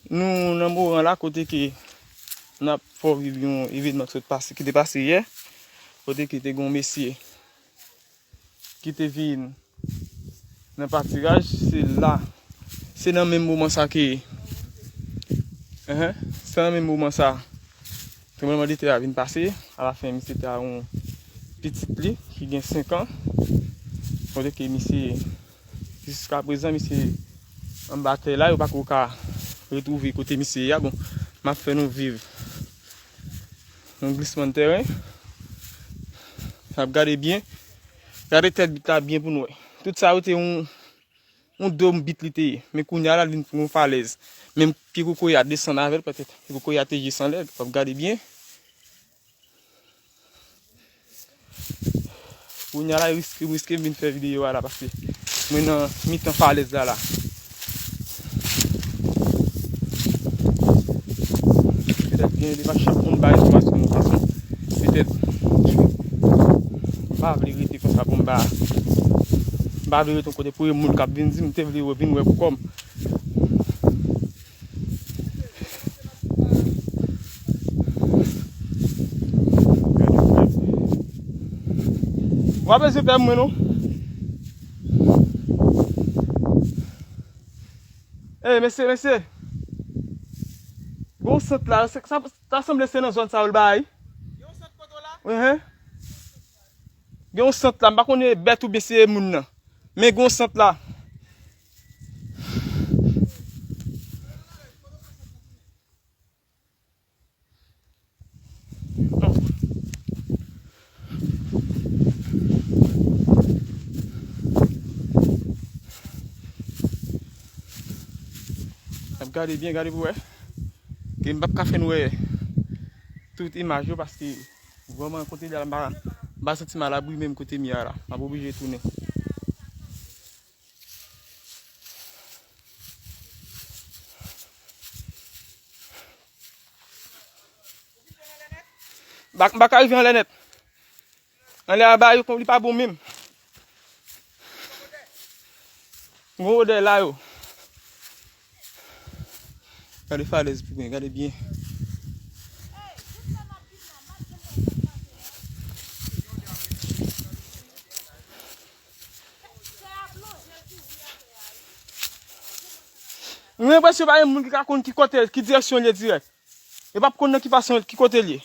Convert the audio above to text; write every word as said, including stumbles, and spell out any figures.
Nou nan Moran la, kote ke n ap fè w viv yon evènman ki sot pase, ki te pase yè, kote ke te gen yon mesye ki te vin nan patiraj, se la, se nan menm moman sa ke, enhen, se nan menm moman sa, tranblemanntè a vin pase, alafen misye te a yon pitit li ki gen senk an, kote ke misye, jiskaprezan, misye anba tè la, yo pako ka retwouve kote misye ye a. Bon, m ap fè nou viv yon glisman de tèren. N ap gade byen. Gade tèt bit la byen pou nou wè. Tout sa yo te yon, yon dòm bit li te ye. Men kounye a la, li vin yon falèz. Menm pye kokoye a desann avè l, petèt. Pye kokoye a te jis anlè. W ap gade byen. Kounye a la, riske, riske m vin fè videyo a la, paske mwen nan mitan falèz la, la. Petèt gen de pa chak moun bay enfòmasyon yon fason. Petèt m pa vle rete konsa pou m pa, m pa vle rete yon kote pou yon moun k ap vin di m te vle vin wè pou kò m. W ap bezwen pè mwen non. Ey, mesye, mesye. Gon sant la, se, sa, sa sanble se nan zòn sa yo l bay. Enhen. Gen yon sant la, m pa konnen bèt oubyen se moun nan. Men gen yon sant la. Ap gade byen, gade pou wè. Ke m p ap ka fè n wè tout imaj yo paske vrèman kote li a la, m pa, m pa santi m alabri menm kote m ye a la. M ap oblije tounen. M pa, m pa ka rive anlè nèt. Anlè a ba yo, li pa bon menm. Gon odè la yo. Gade falèz pou mwen, gade byen. M gen enpresyon pa gen moun ki ka konn ki kote, ki direksyon l ye dirèk. Yo p ap konn nan ki fason, ki kote l ye.